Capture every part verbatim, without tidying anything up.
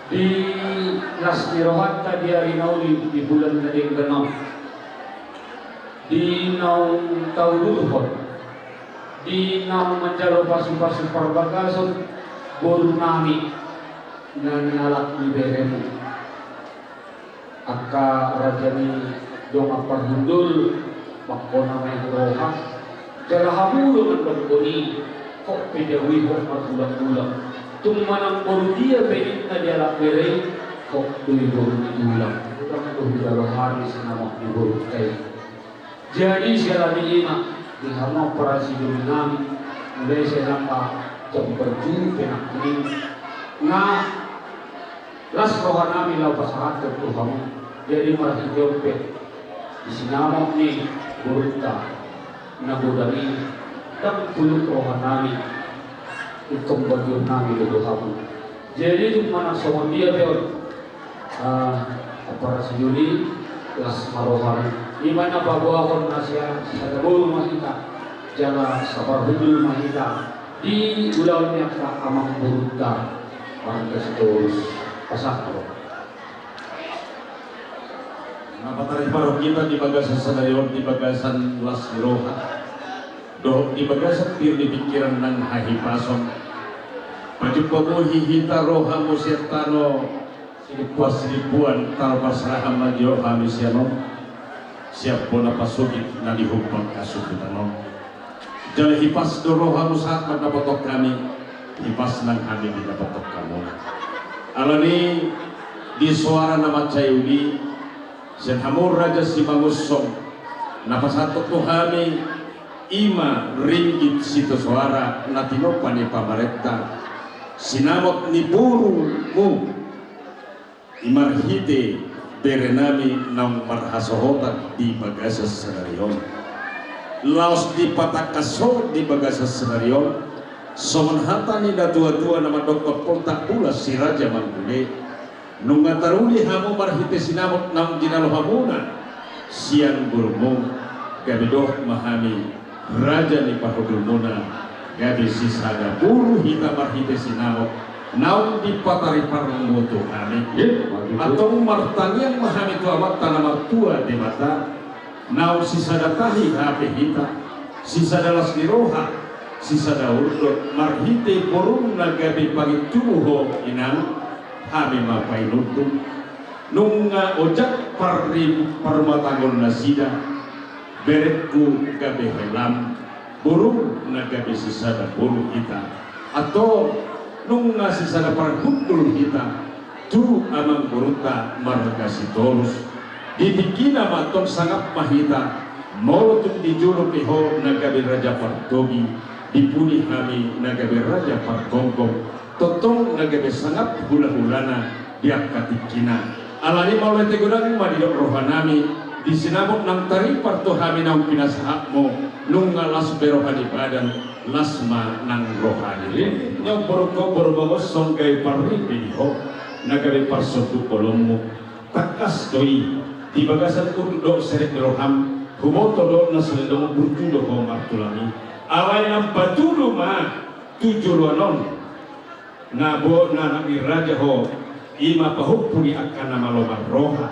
Di las ni rohanta di ari na uli di bulan na denggan on, di naung taulurhon, di naung manjalo pasupasu parbagason boru nami na nialap ni beremu. Angka raja ni dongan parhundul, mangkona ma i roha, jala hamu do mandok boni, hot pe diaui hot margulak-gulak. Tung manang boru dia pe ninna dialap bere i, hot do i boru ni tulang. Unang do hujalo hami sinamot ni boru ta i. Jadi siala ni i ma di hamu parasidolinami, mulai sian angka jam parjuru pe nangkin, nga las rohanami laho pasahathon tu hamu. Jadi marhite on pe di sinamot ni borunta na godang i, ndang pulut rohanami, ingkon bagionnami do tu hamu. Jadi tung manang songon dia pe on, ah, parasidolinami, las ma rohanami. I ma na paboahon na sia sada boru ma hita, jala saparhundul ma hita di ulaon ni angka amangborunta marga Sitorus. Pasahat ma roha. Na pataripar hita di bagasan sadari on di bagasan las ni roha dohot di bagasan pir ni pingkiran nang hahipason. Pajumpa bohi hita ro hamu sian tano silimpuan-silimpuan, tano parserahan ma jo hami sian on, sian bona pasogit na di humbang hasuhuton on. Jala hipas do rohamu sahat mandapothon hami, hipas nang hami di dapothon hamu. Alani di soara na mansai uli sian hamu Raja Simangunsong, na pasahathon tu hami i ma ringgit sitio soara na tinompa ni pamarenta, sinamot ni borumu i marhite berenami naung marhasohotan di bagasan sadari on. Laos dipatangkas ho di bagasan sadari on, songon hata ni natuatua na mandok, poltak bulan si raja manggule. Nunga taruli hamu marhite sinamot naung jinalo hamuna sian borumu, gabe dohot ma hami raja ni parhundulmuna, gabe sisada boru hita marhite sinamot naung dipatariparmu tu hami. Antong martangiang ma hami tu Amanta na martua Debata, naung sisada tahi hape hita, sisada las ni roha, sisada urdot, marhite borum na gabe pangintubu ho inang, hami ma painundung. Nunga ojak parri-, parumatangahon nasida, berengku gabe helam, borum na gabe sisada boru hita. Antong nunga sisada parhundul hita tu amangborunta marga Sitorus. Di tingkina ma antong sangap ma hita, molo tung di jolo pe ho na gabe raja partogi, di pudi hami na gabe raja pargonggong, tongtong na gabe sangap hulahulana di angka tingkina. Alani mauliate godang ma didok rohanami, di sinamot naung taripar tu hami naung pinasahatmu, nunga las be roha ni badan, las ma nang roha ni. Nyombor kombor bangun songgai parripe di ho, na gabe parsonduk bolonmu. Tangkas do i, di bagasan urdot dohot serep ni roham, huboto do na saleleng burju do ho martulang i. Alai naung patudu ma tu joloan on. Na bo na anak ni raja ho, i ma pahompu ni angka na malo marroha.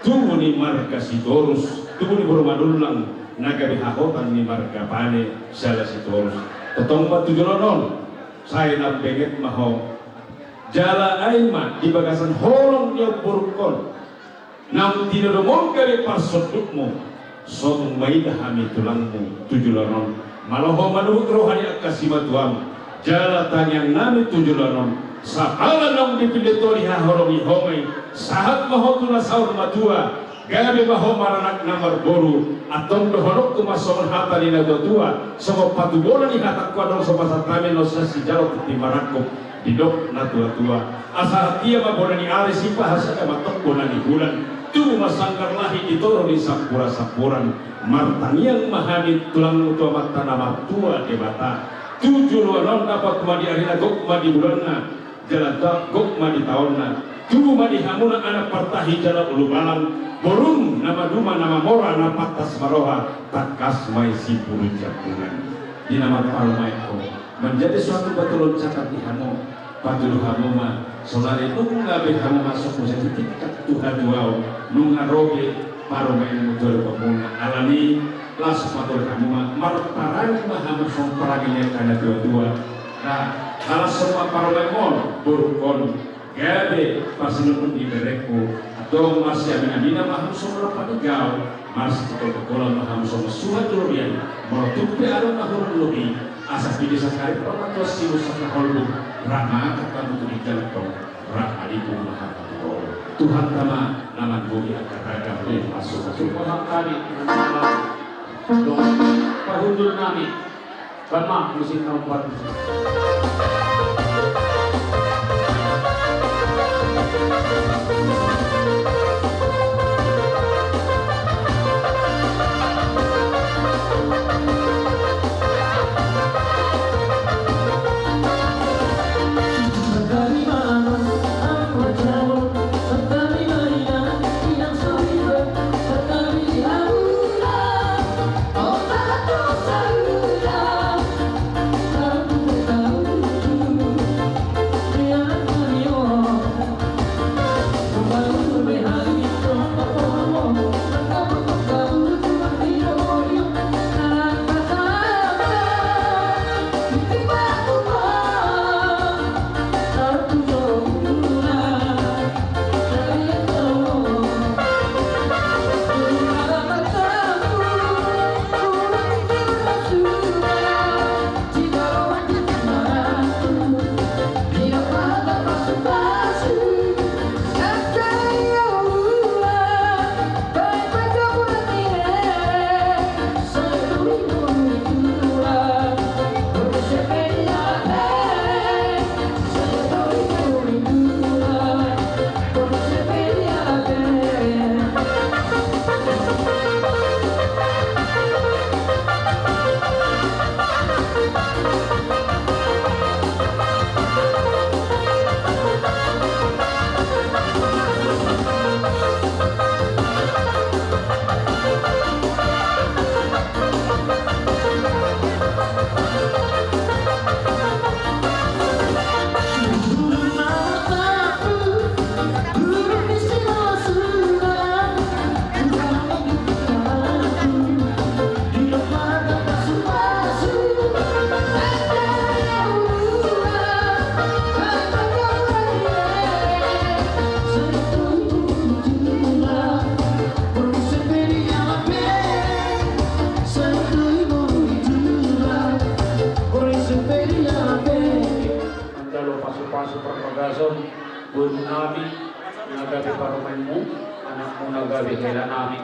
Tubu ni marga Sitorus, tubu ni boru Manullang, na gabe hahotan ni marga Pane, siala Sitorus. Tongtong ma tu joloan on, sai lam benget ma ho. Jala ai ma di bagasan holong ni omborungkon. Naung tinodomon gabe parsondukmu, sotung maida hami tulangmu tu joloan on, malo ho manuhuk roha ni angka simatuam, jala tangiangnami tu joloan on, sapala naung dipinda toli haholongi ho ma i, sahat ma ho tu na saur matua, gabe ma ho maranak na marboru, antong dohononku ma songon hata ni natuatua, songon patuboan ni hatangku adong so pasahat hami na so sijalo tintin marangkup, didok natuatua. Asa ratia ma bona ni ari, sipahasada ma tong bona ni bulan. Tubu ma sanggar lahi di toru ni sampurasampuran. Martangiang ma hami tulangmu tu Amanta na martua Debata. Tu joloan on dapot ma di arina, gok ma di bulanna, jala gok ma di taonna. Tubu ma di hamuna anak partahi jala ulubalang, borum na maduma na mamora na pantas marroha, tangkas ma i sipulu jambunan. Di na marparumaen ho, manjadi suatu batu loncatan di hamu. Patudu hamu ma, saonari nunga be hamu masuk muse tu tingkat tu hatuaon, nunga ro be parumaenmu tu ulaonmuna. Alani i, laos patudu hamu ma, marparange ma hamu songon parange ni angka na tuatua. Nah, laos songon parumaenmon, borungkon, gabe parsinonduk ni berengku, antong marsiaminaminan ma hamu songon rap ni gaol, marsitongkol-tongkolan ma hamu songon suhat ni robean, molo tung pe adong na hurang lobi, asa pede sangkari, pamatua simus sangka holbu, rap ma angka hamu tu tingki antong, rap ma dipu ma hamu tu toru. Tuhanta ma na mamboan angka ragam ni pasu-pasu. Supasu hami, pahundul nami. Bang ma, musik na umpat. Manjalo pasu-pasu parbagason, boru nami, na gabe parumaenmu, anakmu na gabe hela nami.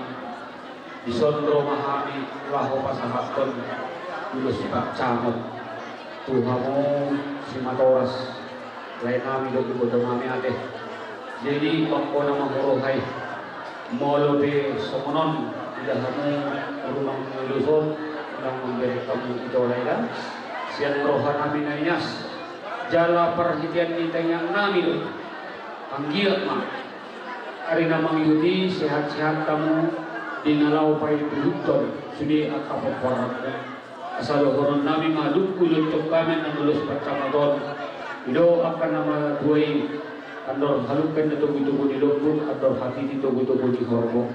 Dison ro ma hami laho pasahathon ulos pansamot tu hamu simatoras, lae nami dohot iboto nami ate. Jadi, pangkona ma huroha i. Molo pe songon on, ida hamu rumang ni ulos on, unang mambereng hamu ito lae da. Sian roha nami na ias, jala parhitean ni tangiang nami do. Anggiat ma ari na mangihut i sehat-sehat hamu di na laho paihutihut sude angka pomparanmu. Asa dohonon nami ma dung huihuthon hami na ulos pansamot on. I do angka na matua i, andor halungkain na togu-togu ni lombu, andor hatiti togu-togu ni horbo.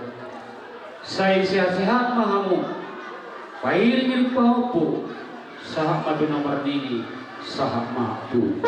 Sai sehat-sehat ma hamu, pairing-iring pahompu, sahat ma tu na marnini, sahat ma tu.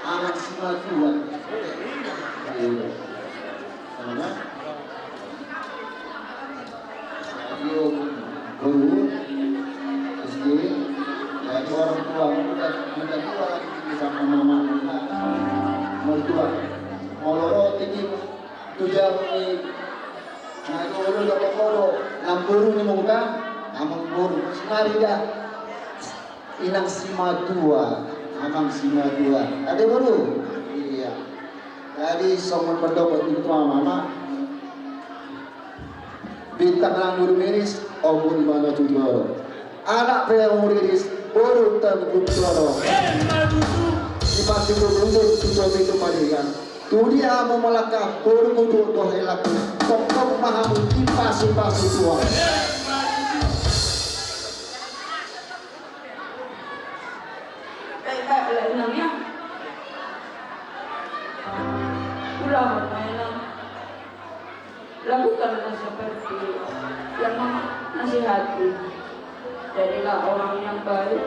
Anak simatua. Ayo. Sama. Ayo, guru, S D, ya, itu orang tua, muda, muda tua lagi sama mama, muda, mertua. Molo ro tinggi, tu jam ni, na itu ulu dapat kodo, namboru ni muka, amang boru, senari dah. Inang simatua, amang simatua. Ate boru? Iya. Jadi songon pandok ni tua mama. Bintang nang bulu miris, ombun mana tu joro. Anak pe yang muriris, boru tanggung joro. Di pasti tu bulu tu joro itu palingan. Tu dia mau melangkah, boru kudu doh elak. Toktok mahamu, tipas-tipas tua. Baik-baiklah, Inang, ya. Ulahon ma, Inang. Lakukanlah seperti yang Mama nasihati. Jadilah orang yang baik.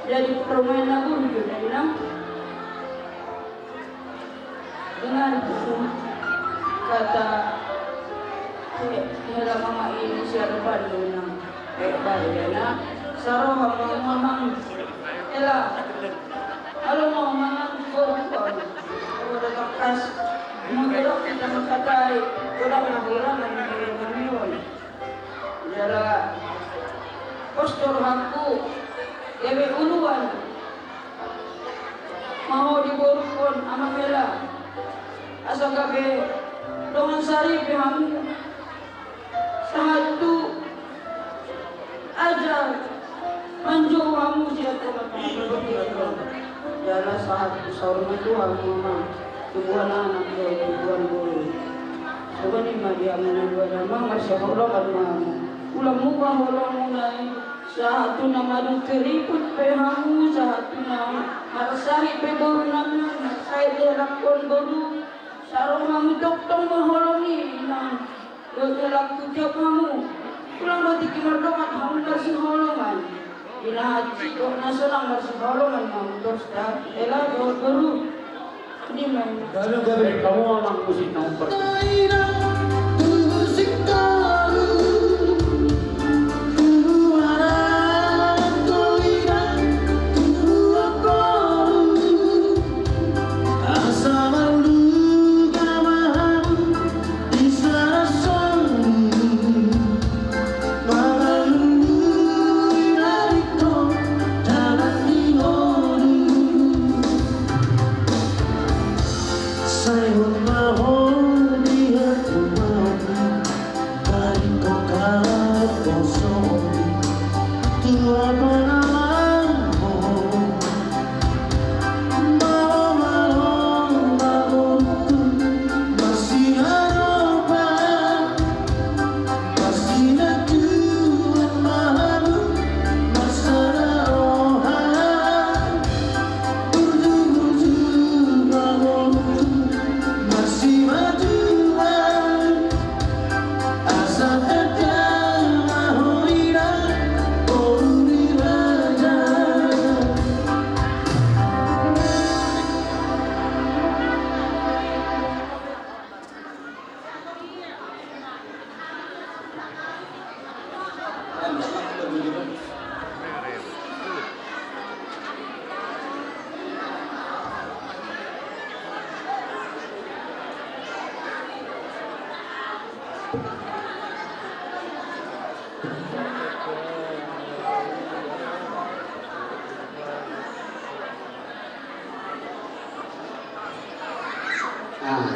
Jadi pemain lagu juga, Inang. Dengan kata, eh, hela mama ini siapa dulu, Inang? Eh, baik, Inang. Saroha ma, Amang. Hela. Halo, Amang. Halo, Amang. Halo, tangkas. Menggelok kita mengkatai. Udah menghilang, menghilang. Jala pos do rohangku, gabe uluan ma ho di borungkon, Amang Hela. Asa gabe dongan saripe hamu. Sahat tu ajar manjou hamu sian tona-tona. Jala sahat tu saur matua hamu, Amang. Tubuan anak do, tubuan boru. Songon i ma di hamu na dua, Amang, marsiholongan ma hamu. Ulang muba holongmuna i, sahat tu na madung keriput pe hamu, sahat tu na marsahit pe borunami, marsahit di halak on boru. Saroha hamu tongtong ma holong i, Inang. Dohot halak tu jok hamu. Ulang do tingki mardongan hamu marsiholongan. Di na hansit dohot na sonang marsiholongan ma hamu, Hela dohot boru. Gabe, gabe, hamu amang musik na umpat. Hami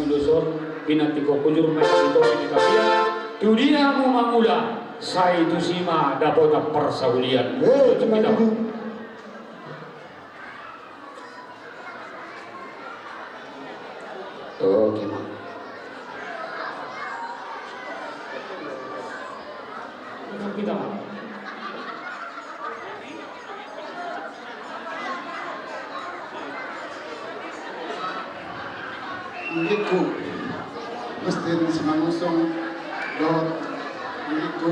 ulos on, pinantikhon hujur ma i di topi ni tapian, tu dia hamu mangula, sai tusi ma dapotan parsaulian. Eh, cuma itu. Oke, Mak. Anggikku, Justin Simanusung, dohot anggikku,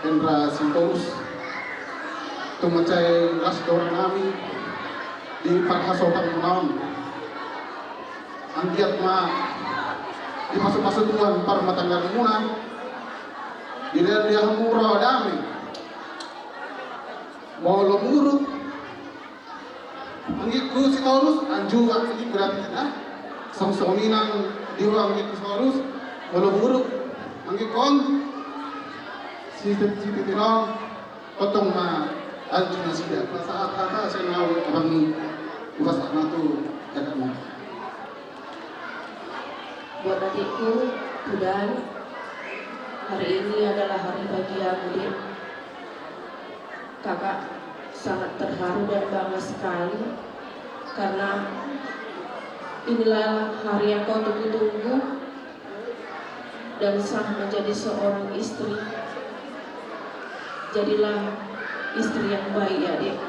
Hendra Sitorus, tung mansai las dohonon nami di parhasohotan muna on. Anggiat ma dipasupasu Tuhan parrumatanggaon muna, dilehon di hamu roha dame, molo muruk, anggikku Sitorus, anju anggikku David, ah. Songon songon i nang di ho anggikku Sitorus, molo muruk anggikku on, si, si Titi on, potong ma anju nasida. Pasahat hata sian au abang, pasahat ma tu kakakmu. Buat adikku, Tudan, hari ini adalah hari bahagiamu, Dek. Kakak sangat terharu dan bangga sekali karena inilah hari yang kau tunggu-tunggu dan sah menjadi seorang istri. Jadilah istri yang baik ya, Dek.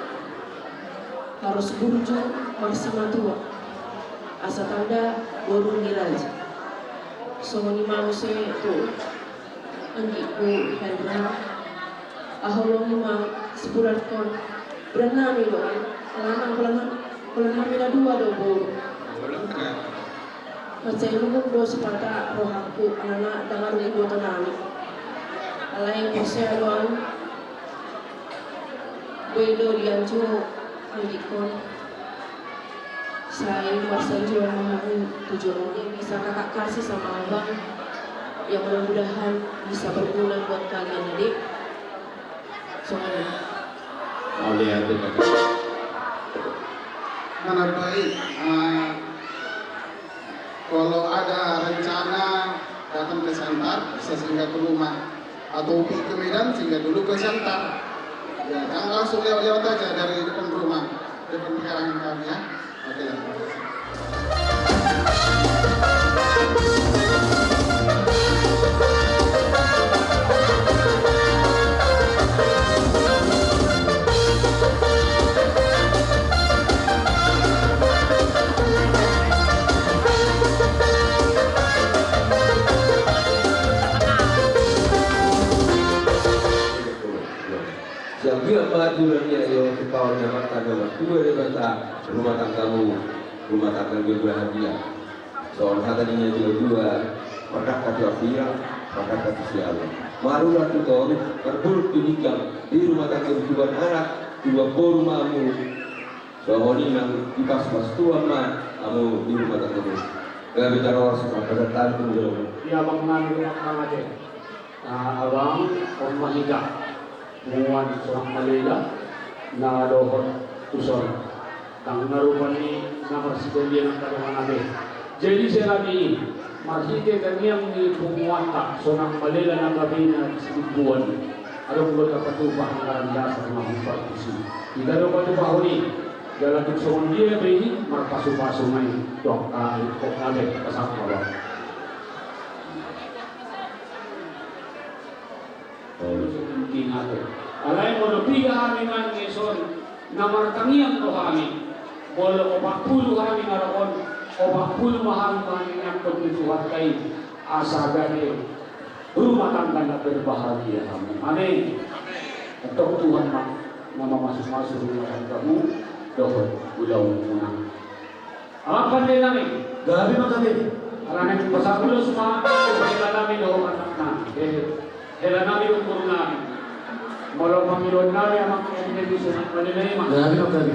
Harus burju, marsimatua. Asa tanda boru ni raja. Songon i ma muse tu anggikku Hendra, aha, holong i ma sipulangkon. Berenami do kan, lanang, holan, holan hami na dua do boru. Mansai lungun do sipata rohangku, alana dang adong iboto nami. Alai porsea do au, boi do dianju anggikkon. Sai marsanjuang ma hamu tu joloan on, bisa kakak kasih sama abang, yang mudah-mudahan bisa berguna buat kalian, ya, Dek. Songon i. Mauliate, Kakak. Mana baik, eh, kalau ada rencana datang ke Siantar, bisa singgah ke rumah. Atau pi ke Medan, singgah dulu ke Siantar. Ya, jangan langsung lewat-lewat aja dari depan rumah, depan pekarangan kami, ya. Oke lah. Siap-siap ma tulang i, ayo, tu kawan na martanda, martua Debata, rumah tanggamu, rumah tangga ni bahagia. Songon hata ni natua-tua, mardangka tu hambirang, mardangka tu siamun. Marula tu toru, marburuk tu ginjang, di rumah tangga tubuan anak, tubuan boru ma hamu. Songon i nang dipasupasu Tuhan ma hamu di rumah tanggamu. Gabe taruas ma padantamu. Ia bang nami rumah tangga te. Na abang, on ma hita. Punguan Sonang Malela na dohot tuson. Dang na rupani na marsigalian angka dongan na be. Jadi sian hami i, marhite tangiang ni punguanta Sonang Malela na gabena situmbuan, adong do tapatupa anggaran dasar na hupartusi. Hita do patupahon i, jala tung songon dia be i, marpasupasu ma i tu angka dongan na be. Pasahat ma, Bang. Alai molo piga hami manang dison, na martangiang do hami. Molo opat pulu hami na ro on, opat pulu ma hami mangingatkan tu Tuhanta i, asa gabe rumah tangga na berbahagia hamu. Amin. Antong Tuhan ma na mamasumasu rumah tanggamu dohot ulaonmuna. Amang pande nami. Gabe ma gabe. Alana pasahat ulos ma hela nami dohot anakna. Hela nami, ukur nami. Molo pangidoan nami, amang, ende bisa nang pande nami ma. Gabe ma gabe.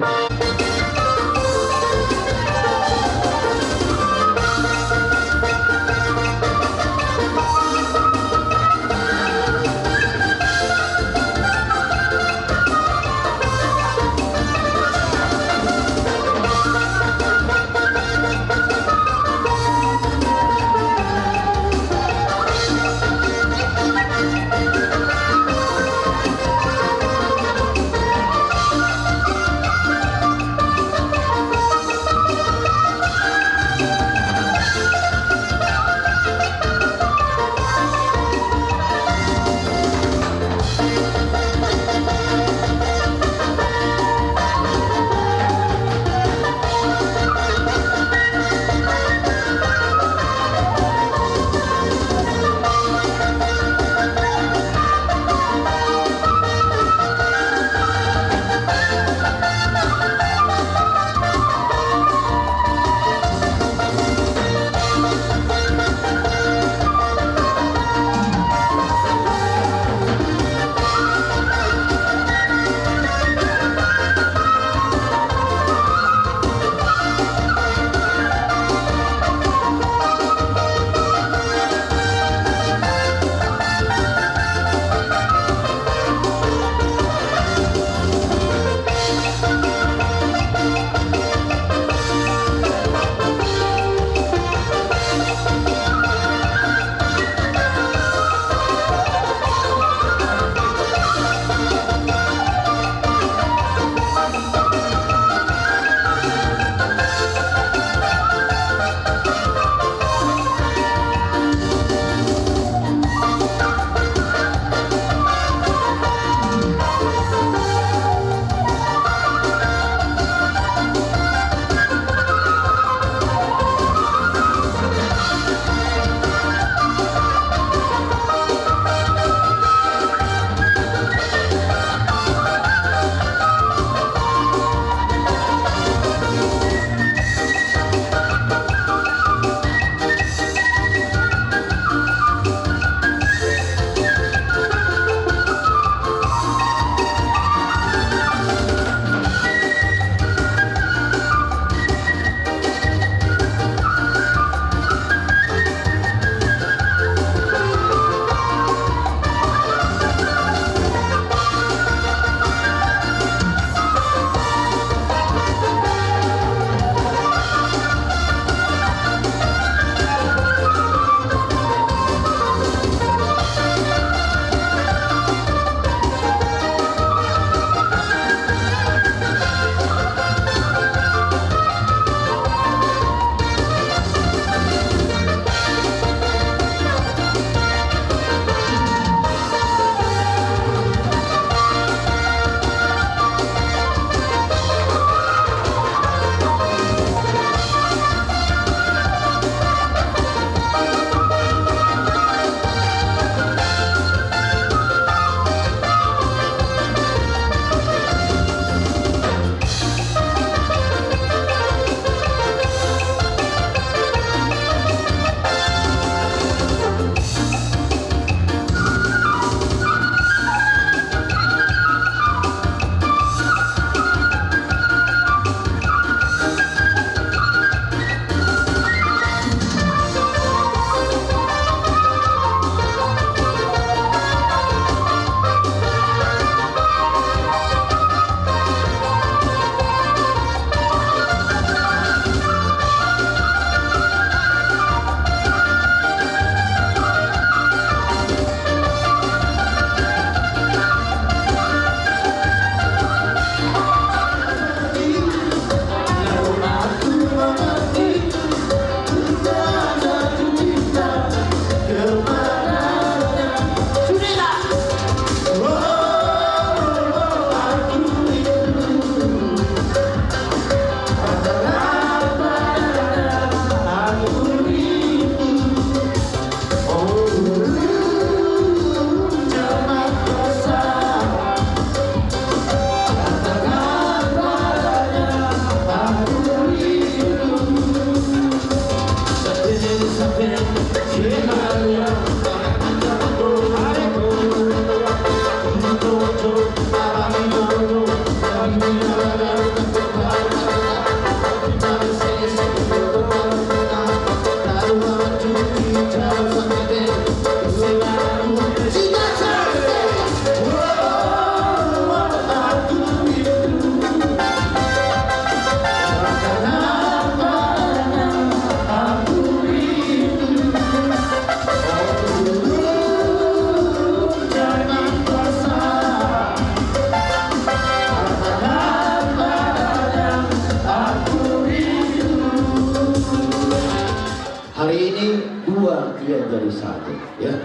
Jadi satu, ya.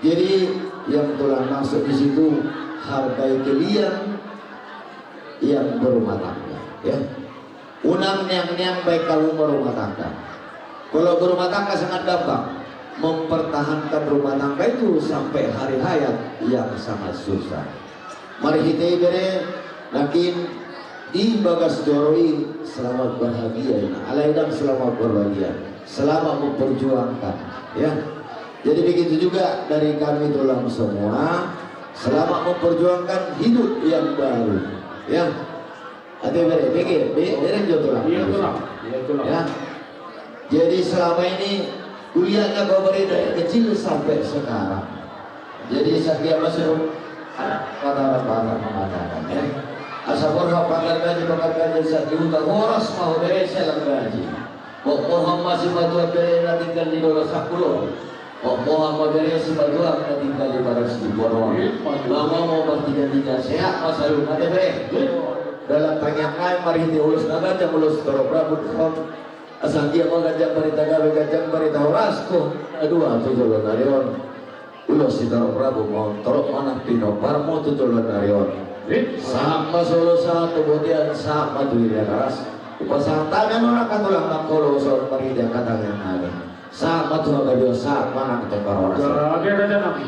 Jadi, yang tulang maksud di situ, hargai kalian yang berumah tangga, ya. Unang neang-neang baen hamu berumah tangga. Kalau berumah tangga sangat gampang, mempertahankan rumah tangga itu sampai hari hayat yang sangat susah. Marhite i bere, nangkin di bagas joro i selamat berbahagia, ya. Alai ndang selamat berbahagia, selamat memperjuangkan, ya. Jadi begitu juga dari kami tulang semua, selamat memperjuangkan hidup yang baru, ya. Ate bere, bege, be-, bere jo tulang. Iya, tulang. Iya, tulang. Ya. Jadi selama ini kuliahnya kau beri dari kecil sampai sekarang. Jadi setiap masuk kata orang mengatakan, ya. Asa borhat pangkat gaji, pangkat gaji, saat diutak horas mau bere selang gaji. Pokok ma simatua bere na tinggal di dua belas sakulo. Pokok ma bere simatua na tinggal di baras di bono. Mama mau bertiga-tiga sehat masa lu kata bere. Dalam tangiang nai marhite ulos na ganjang ulos torop Rabu. Asa dia mau ganjang barita gabe ganjang barita horas tu. Dua tu jolo nari on. Ulos sitorop Rabu ma on, torop ma na pinomparmu tu joloan ni ari on. Sahat ma solu sahat tu bontean, sahat ma tu ria garas. Hupasahat hami annon angka tulang mangkoloson marhite angka tangiang nami. Sahat ma tu hagabeon, sahat ma nang tu parhorasan. Gabe raja nami.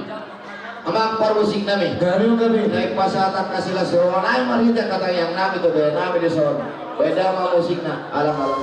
Amang parmusik nami. Gabe, gabe. Naeng pasahat angka silas ni roha nami marhite angka tangiang nami tu bere nami dison. Baen damang musikna, alang-alang.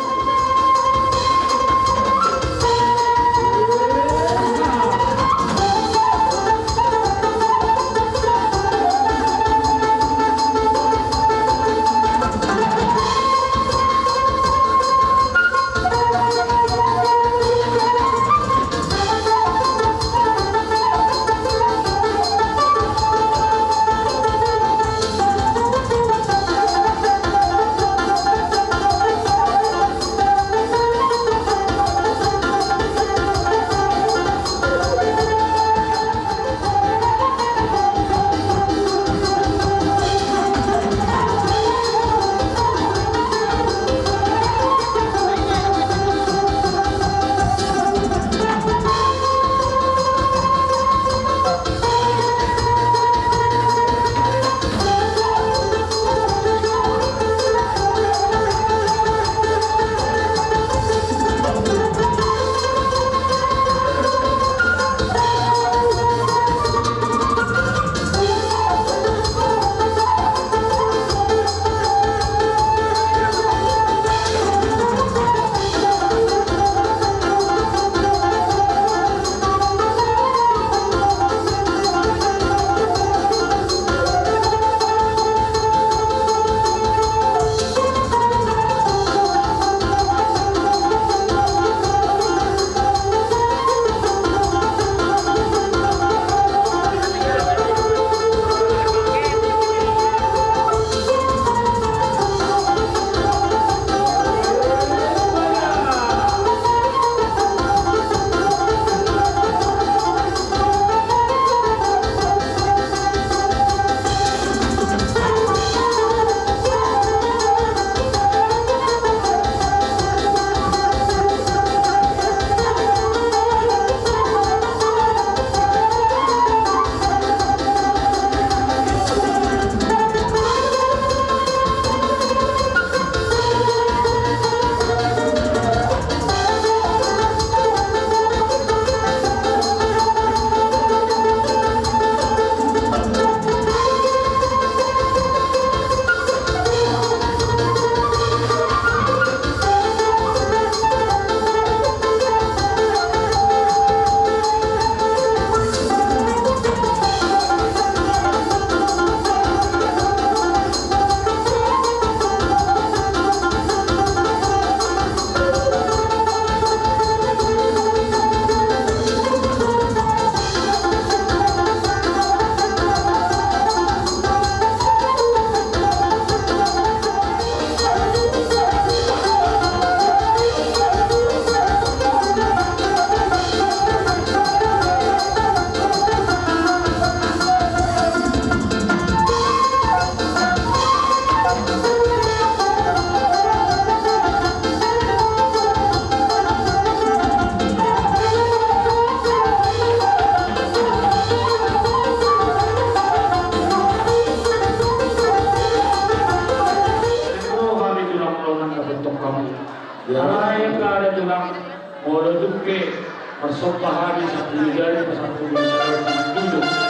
Alai angka raja tulang, molo tung pe marsomba hami sampulu jari, sampulu jari, sampulu jari.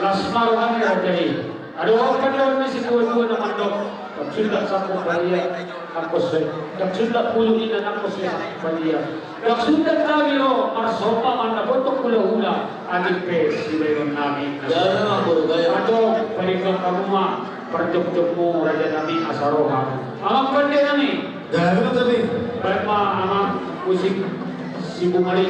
Las ma roha ni raja i. Adong pandohan ni situa-tua na mandok, ndang sundat sangkot balia, nangkon sai, ndang sundat bulung ina, nangkon sai sangkot balia. Ndang sundat hami ro marsomba mandapothon hula-hula, atik pe sibaenon nami. Adong, paringkak hamu ma parjokjokmu raja nami, asa roha. Amang pande nami. Gabe ma tabe. Baen ma amang musik si Bung Ari.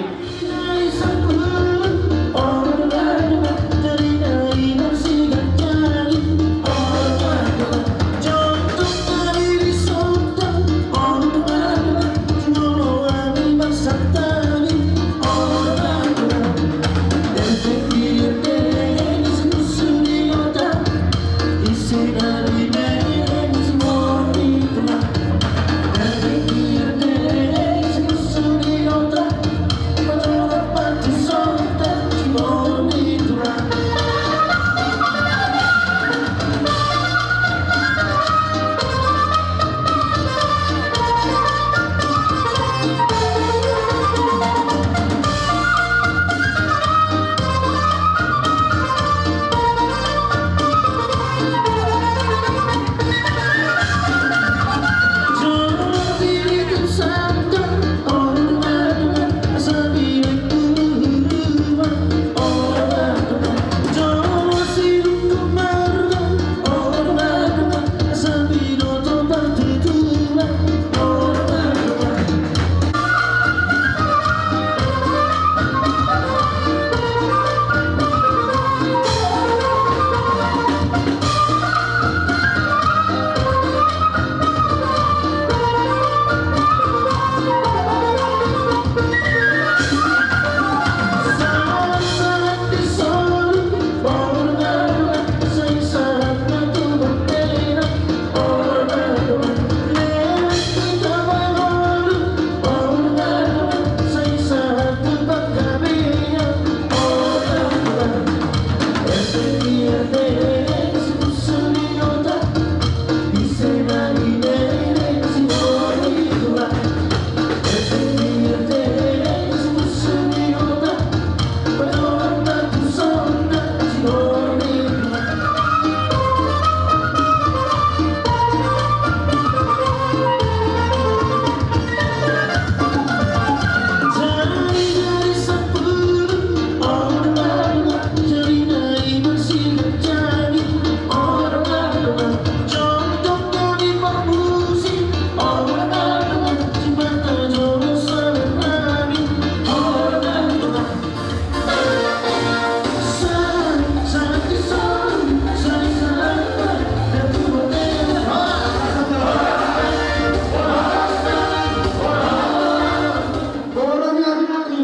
Boru ni ari nami,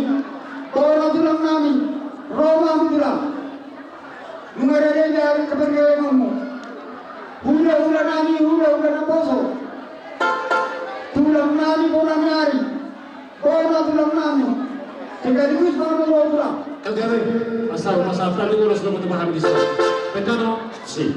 boru tulang nami, ro ma hamu tulang. Nunga rade di ari kepergelenganmu. Hula-hula nami, hula-hula naposo. Tulang nami, bona ni ari. Bona tulang nami. Sekaligus bona tulang. Oke, oke. Asal, asal, tadi urus nomor teman habis. Pedono, si.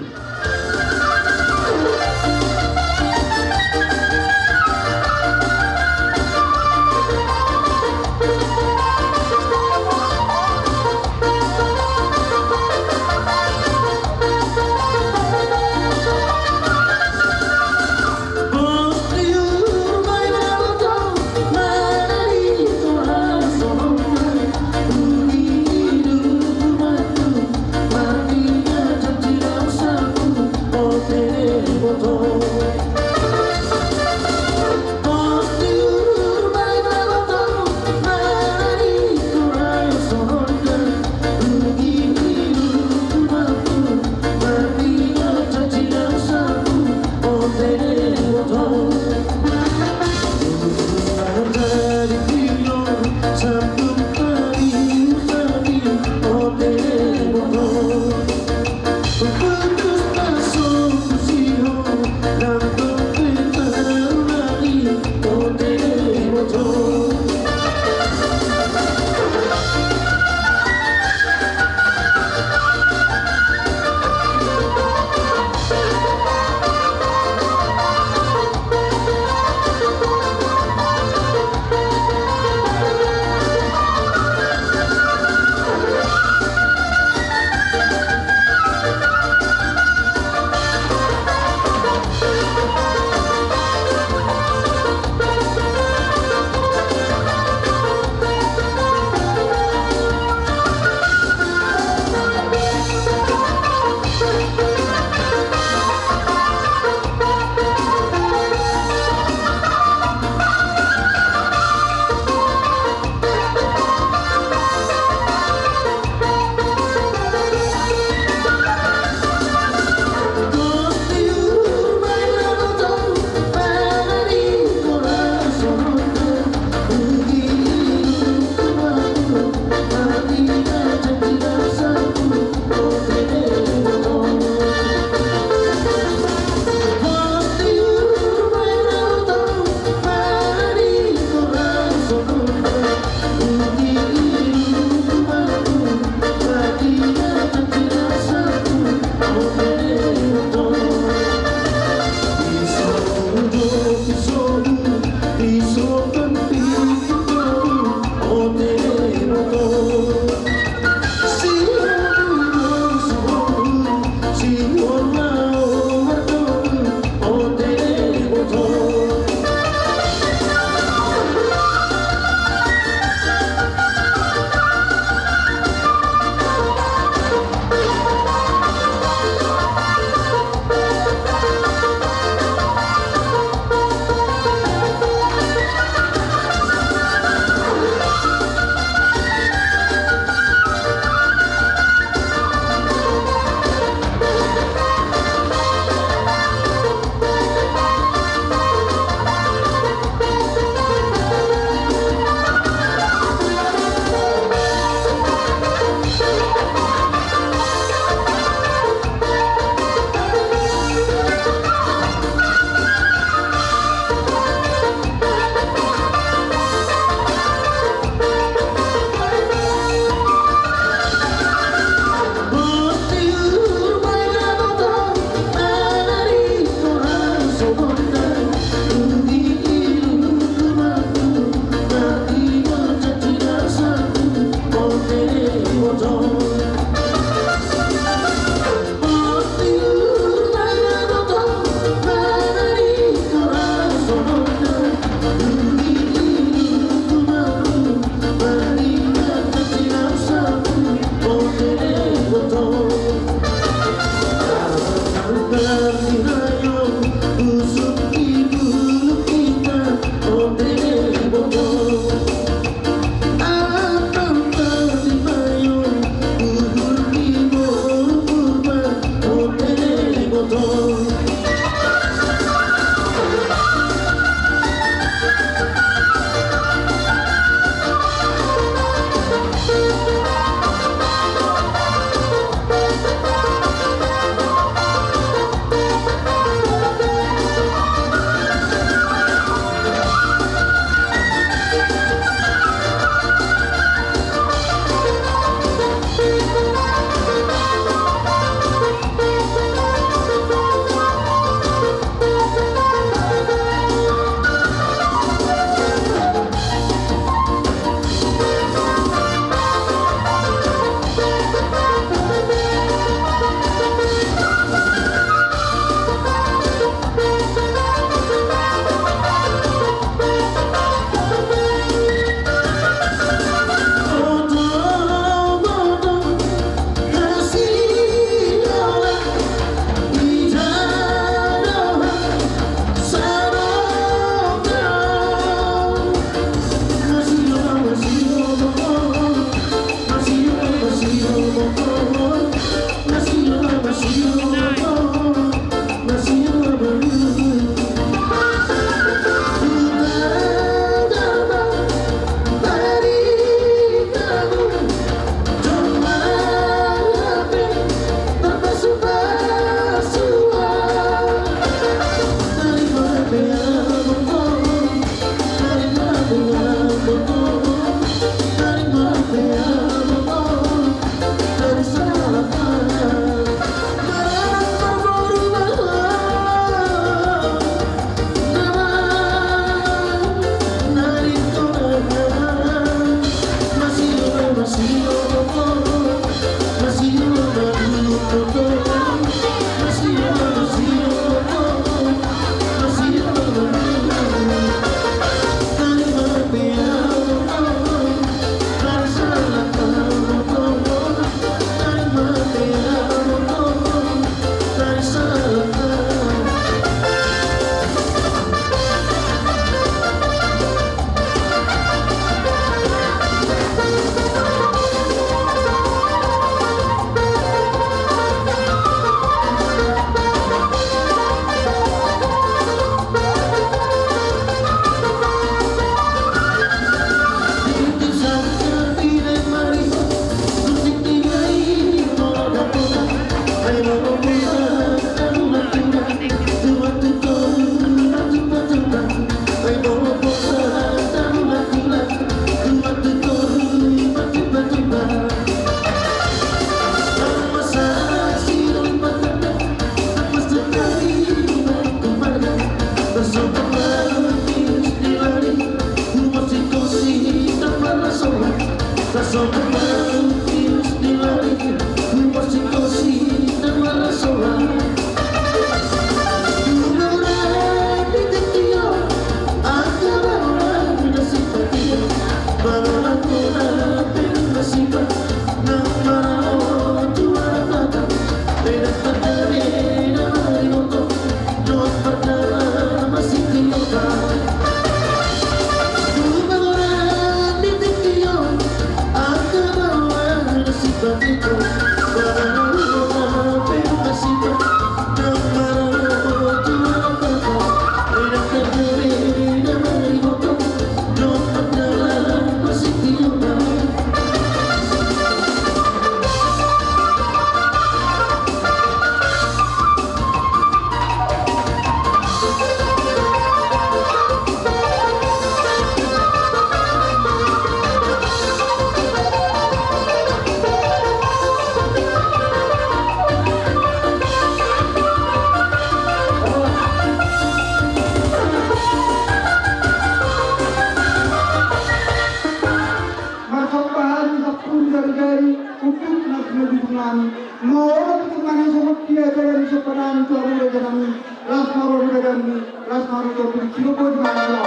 Gabe, gabe, Amang.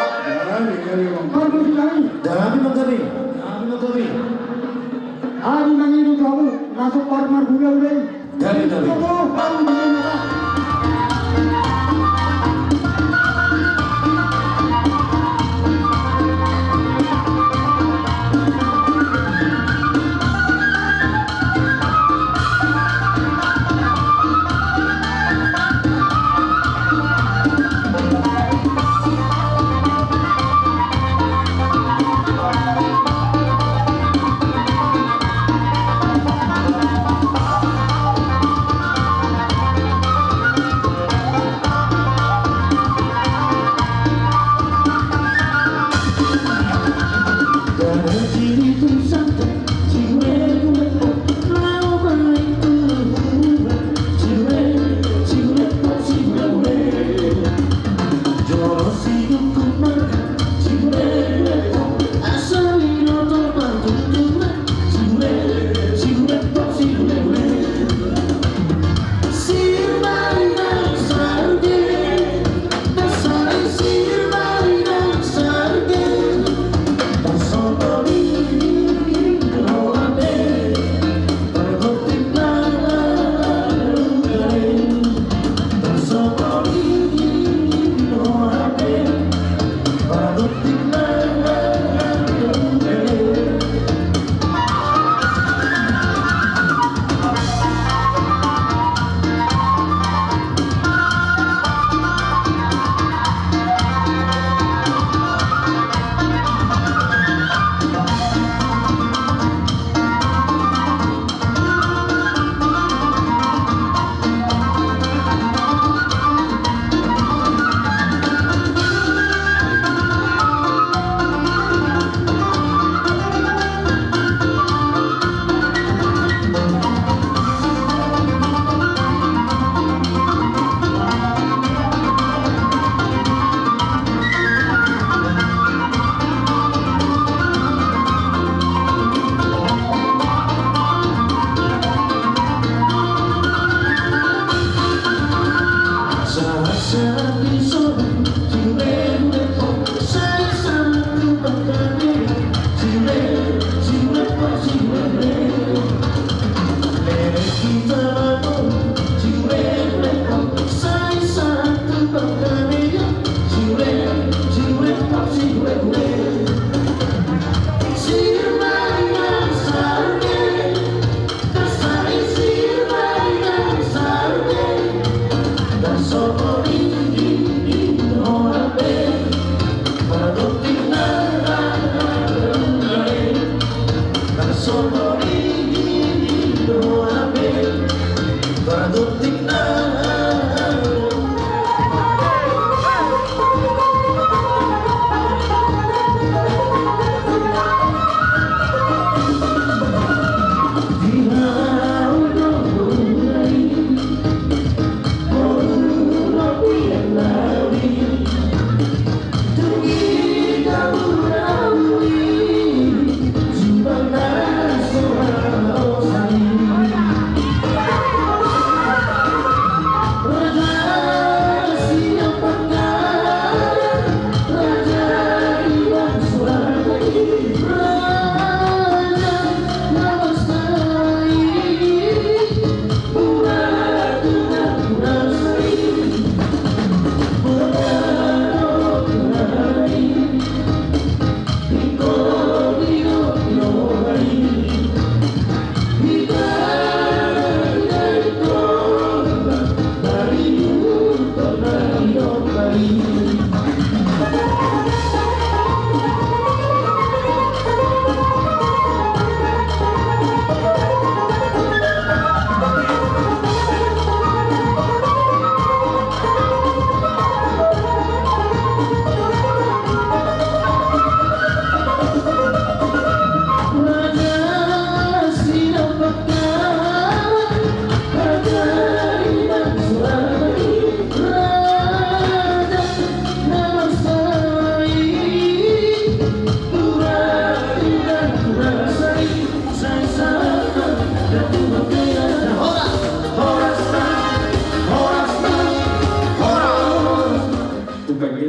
Gabe, Amang, gabe. Gabe, Amang, gabe. Adi mangido tu hamu, masuk kamar marhula-hula i. Gabe, gabe. Gabe, gabe.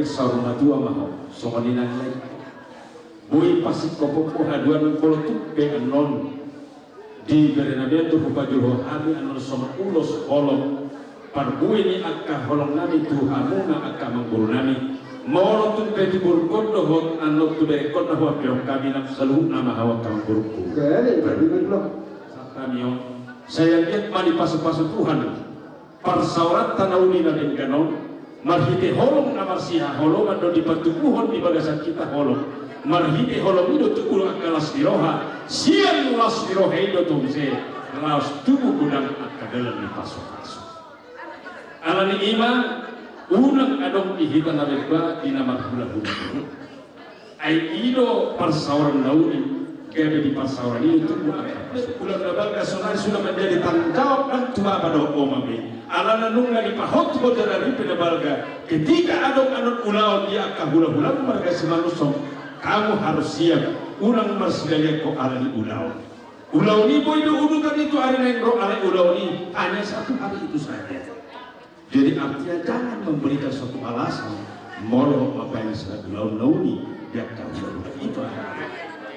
Saur matua ma ho, songon i nang lae. Boi pasingkophon ho haduan, molo tung pe annon di berenami on do hupajolo hami annon songon ulos holong, parbue ni angka holongnami tu hamuna angka amangborunami. Molo tung pe tu borungkon dohot annon tu berengkon na huambeon hami, nang saluhutna ma ho angka amangborungku. Gabe, gabe, gabe. Sahat hami on, sai anggiat ma dipasupasu Tuhan parsaoranta na uli na denggan on, marhite holong na marsihaholongan do dipatubuhon di bagasan hita holong. Marhite holong i do tubu angka las ni roha, sian las ni roha i do tu muse laos tubu godang angka dalan ni pasupasu. Alani i ma, unang adong di hita na bebba di na marhulahula. Ai i do parsaoran na uli, gabe di parsaoran i do tubu angka. Ulaon na balga sonari sudah menjadi tanggung jawab nang tu bapa dohot oma be. Alana nunga dipahot ho jala ripe na balga. Ketika adong annon ulaon di angka hulahula marga Simanusong, kamu harus siap. Unang marsigalian ho alani ulaon. Ulaon i boi do udutan i tu ari naeng ro, alai ulaon i hanya satu hari itu saja. Jadi artinya jangan memberikan suatu alasan molo mambaen sada ulaon na uli di angka hulahula i.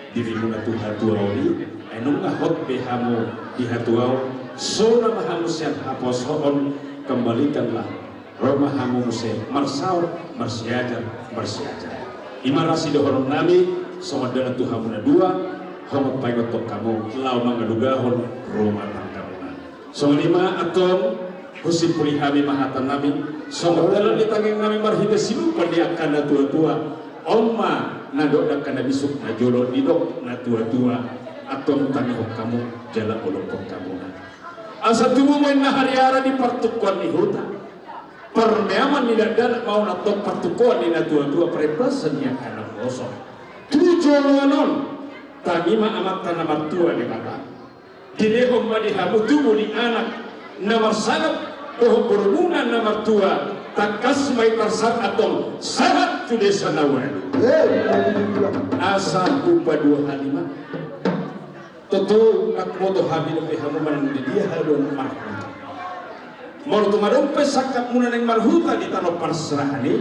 Dirimuna tu hatuaon i, ai nunga hot be hamu di hatuaon, sona ma hamu sian haposoon, kembalikanlah, ro ma hamu muse marsaor, marsiajar, marsiajar. I ma ra sidohononnami, songon dalan tu hamu na dua, holan paingothon hamu laho mangalugahon rumah tanggamuna. Songon i ma antong, husimpuli hami ma hatanami, songon dalan ni tangiangnami marhite silupan ni angka na tuatua. On ma na dok angka na bisuk na jolo didok na tuatua, antong tangihon hamu jala olophon hamu. Asa tubu ma inna hariara di partungkoan ni huta, parmeaman ni dakdanak ma on antong partungkoan ni na tuatua, parembasan ni angka na poso. Tu joloan on, tangi ma Amanta na martua Debata. Dilehon ma di hamu tubu ni anak na marsangap dohot borumuna na martua, tangkas ma i tarsangap antong sahat tu desa na ualu. Asa hupadua hali ma. Tontu nunga huboto hami dope hamu manang di dia hamu marhuta. Molo tung adong pe sangkapmuna naeng marhuta di tano parserahan i,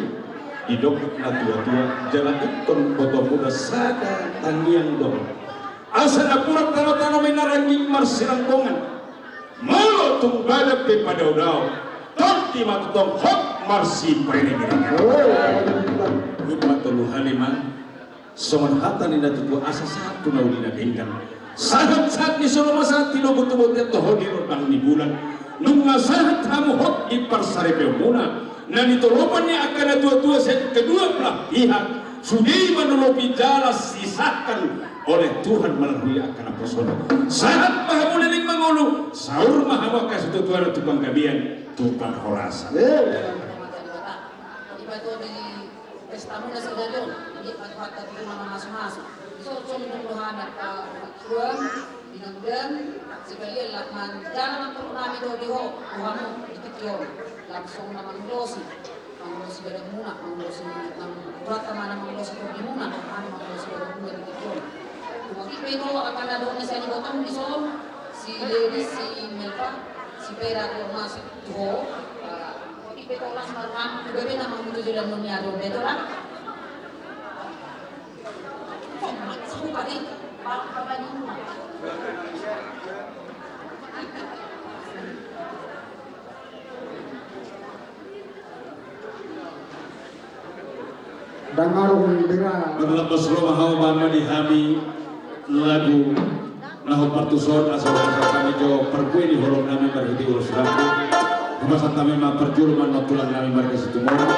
didok na tuatua, jala ingkon botomuna sada tangiang do. Asa napuran tanotano ma i na rangging marsiranggongan. Molo tung badan pe padaodao, tondi ma tongtong hot marsipairiringan. Hupa tolu hali ma. Songon hata ni na tuatua, asa sahat tu na uli na denggan. Sahat-sahat ni solo ma sahat ni lobu tu bontean, toho di rondang ni bulan. Nunga sahat hamu hot di parsaripeonmuna. Na nitolopan ni angka na tuatua sian kedua belah pihak. Sude i manolopi jala disahkan oleh Tuhan melalui angka naposona. Sahat ma hamu leleng mangolu, saur ma hamu angka situatuana tu panggabean, tu parhorasan. Pesta muna sadari on, i ma Tuhanta tu na mamasumasu. Dison condong do hami angka tuan, binanggan, sekalian lah manjalo nang torop nami do di ho, tu hamu di tingki on. Langsung na mangulosi, mangulosi badanmuna, mangulosi nang Tuhanta ma na mangulosi tondimuna, hami mangulosi badanmuna di tingki on. Tumangihon pe to angka na dohot na sian ibotong dison, si Lady, si Melva, si Pera, tu ho, ah, Ipe tolas marham, ipe na mangutu jelamun ni ari on, betul lah. Dang arung dera. Berlepas rumah hau mama di hami lagu. Na hombar tuson, asa hami jo parbue ni holong nami marhite ulos rambu. Hupasahat hami ma parjolo ma annon tulang nami marga Situmorang,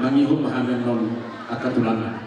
mangihut ma hami annon angka tulang nami.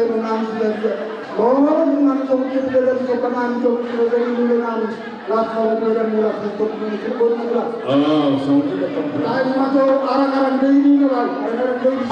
Nang sudah dia. Oh, nang songkir dalam sopanan songkir dari dulu nang. Las kalau dia dan murah untuk mengikut murah. Oh, songkir dalam. Lain mato arang-arang dari ini, Bang. Arang-arang dari ini.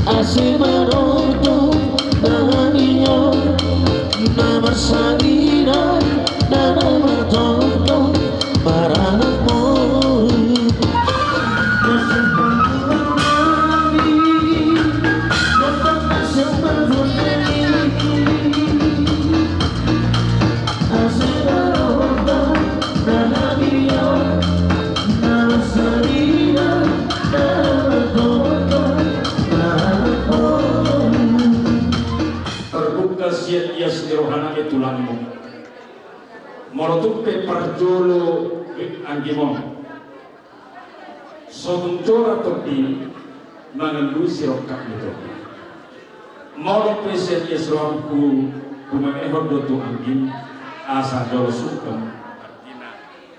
Ase manortor na hami on, na marsangiran, na martortor, maranak mori. Tarbuka sian ias ni rohana, e, tulangmu. Molo tung pe parjolo anggimon. So tung jora tondi mangalului sirongkap ni tondi. Molo pe sian ias roham humaehon do tu anggim asa jolo sungkun.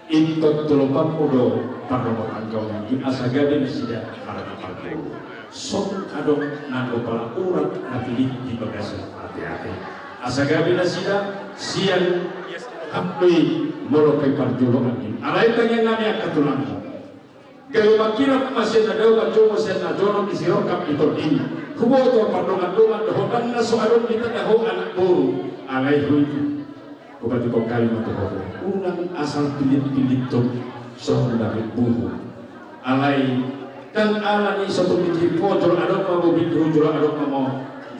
Ingot tu lompanmu do pardongan angka on anggim asa gabe nasida marga parjolo. Songon adong nang do pala urat na pillit di bagasan ateate. Asa gabe nasida sian hape molo pe parjolo anggim. Alai tangiang nami angka tulangmu. Gabe mangkirap ma sian na dao manjou sian na jonok di sirongkap ni tondi. Huboto pardongan-dongan dohot ndang na so adong di tanda ho anak boru. Alai huitu. Hupatikok hami ma tu ho. Unang asal pillit-pillit tung songon dapot buhu. Alai ndang ala ni so tung di pojol adong ma, bobil di hujur adong ma, mo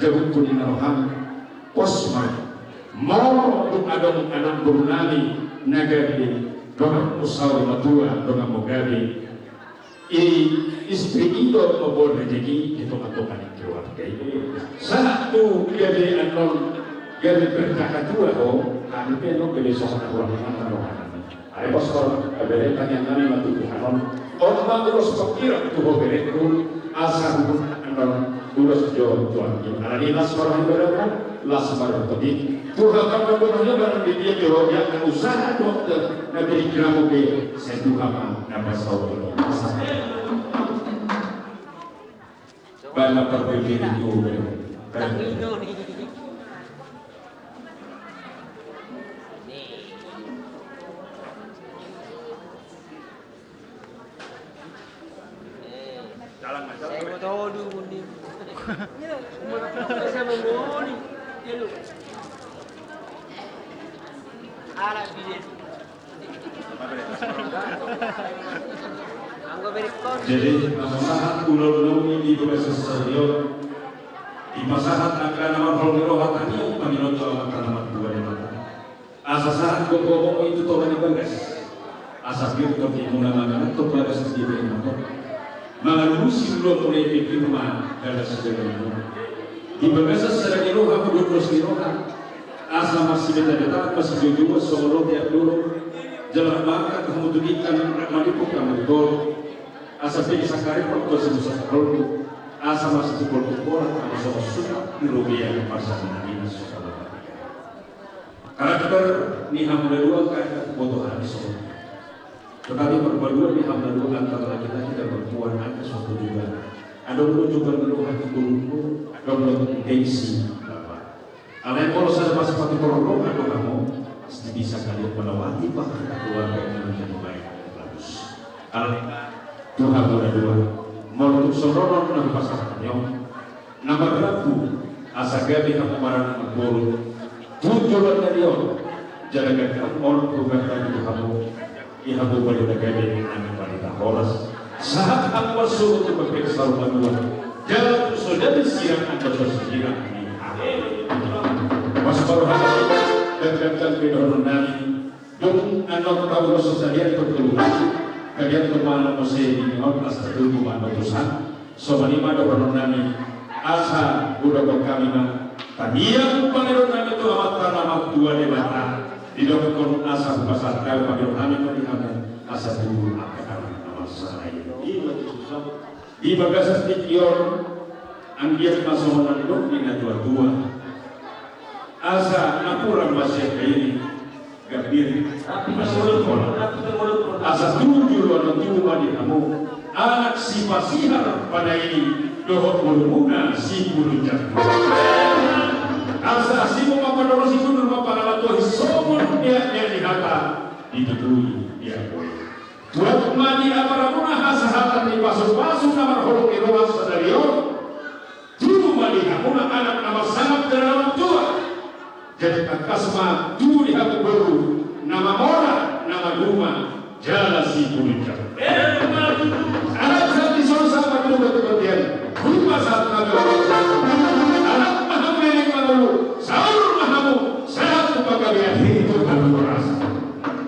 jabungku ni na roham. Pos ma. Molo tung adong anak boru nami na gabe donganmu saur matua, donganmu gabe i istri i do mamboan rejeki di tonga-tonga ni keluarga i. Sahat tu gabe annon gabe berkah hatua ho, hami pe annon gabe songon na hurang ni mata rohana. Ai pos ho, gabe tangiang nami ma tu Tuhan on. On ma ulos pangkirap tu ho berengku, asa hubungan annon Ulos jo Tuhan jo. Alani las ma roha ni ibana, las ma roha ni. Tuhan ma na boha ni ibana di dia jo, ia na usaha dokter na beri kiramu be, sai Tuhan ma na pasaut. Bana parpikir itu. Jadi, pasahat ulaon ni di bagasan sadari on, dipasahat angka na marholong ni roha, tangiang pangidoan tu Amanta na martua Debata. Asa sahat gogo-gogo i tu toga ni bagas. Asa pir tondi muna mangan tu bagas di bere mato. Mangalusi ulaon muna i pir ma dalan sadari on. Di bagasan sada ni roha, dua belas ni roha. Asa marsibeta-betaan, marsijoujoua songon lote andorang. Jala mangkat hamu tu tingki na manipuk hamu tu toru. Asa pir sangkari pangkos musa kolbu. Asa marsitupol-tupolan hamu songon suka di robean parsamanan i na suka. Karakter ni hamu na dua, karakter boto hami songon. Tetapi perpaduan ni hamu na dua antara laki-laki dan perempuan ada suatu juga. Adong do juga roha ni gurungku, adong do gengsi bapa. Alai molo sada pasipatu roha do hamu, pasti bisa kalian melewati bahaya keluarga yang menjadi baik dan bagus. Alai tu hamu na dua, molo tung songon on na hupasahat on. Na marrambu, asa gabe hamu marnini marboru. Tu joloan ni ari on, jala gabe hamu on tu gabe hamu. Di hamu barita gabe, nang barita horas. Sahat hamu marsogot tu pepek saur matua. Jala tu so jadi sirang anggo so sirang. Amin. Pasupasu hami, dan gabe dohonon nami. Dung annon tau dosa sadian tu tolu. Kalian tu mana mose di on, asa tutu mana tusan. Songon i ma dohonon nami, asa hudokhon hami ma tangiang pangidoan nami tu Amanta na martua Debata. Didokhon asa hupasahat hami pangidoan nami ma di hamu, asa tutu angka anak na marsahit. Di bagasan tingki on, anggiat ma songon na nidok ni na tua-tua. Asa napuran ma sian na i. Gambir. Asa tutu ulaon tubu ma di hamu anak sipasihar panaili dohot borumuna sipulunjak. Asa asi ma padoros, i gundul ma pangalatohi songon dia dia di hata ditutui dia boy. Tuat ma di abaramuna hasahatan ni pasupasu na marholong ni roha sadari on. Tubu ma di hamuna anak na marsangap jala na martua. Jadi tangkas ma tubu di hamu boru na mamora, na maduma jala sipulunjak. Anak sahat di son sahat ma tubu tu bontean. Rupa sahat ma tubu. Anak ma hamu leleng mangolu. Saur ma hamu sahat tu panggabean. Itu hamu merasa.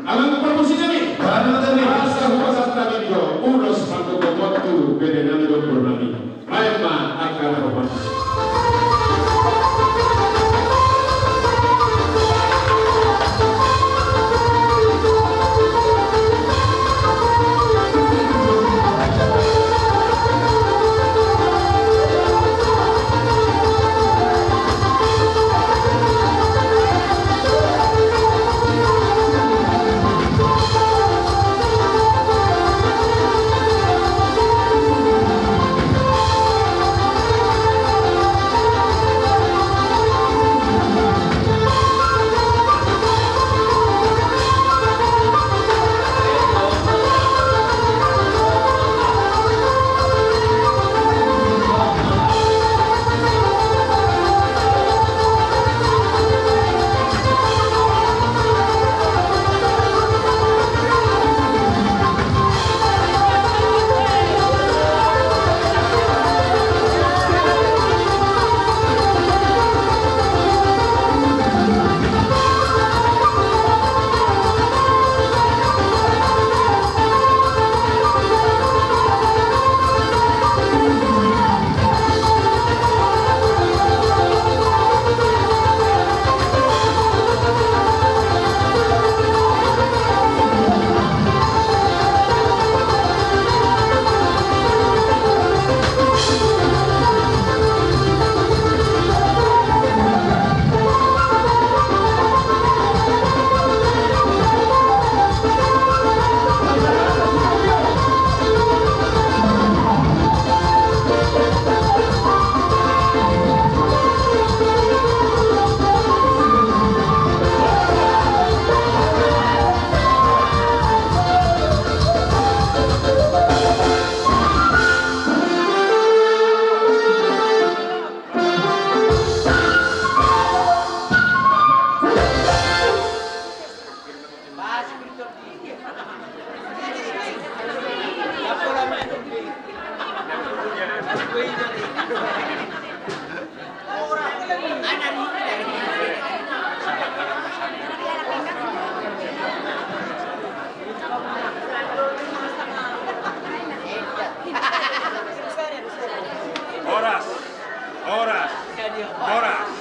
Anak parmusikan i. Asa hupasahat hami jo ulos manggogo tu bere nami dohot boru nami. Baen ma angka na hormat. Horas.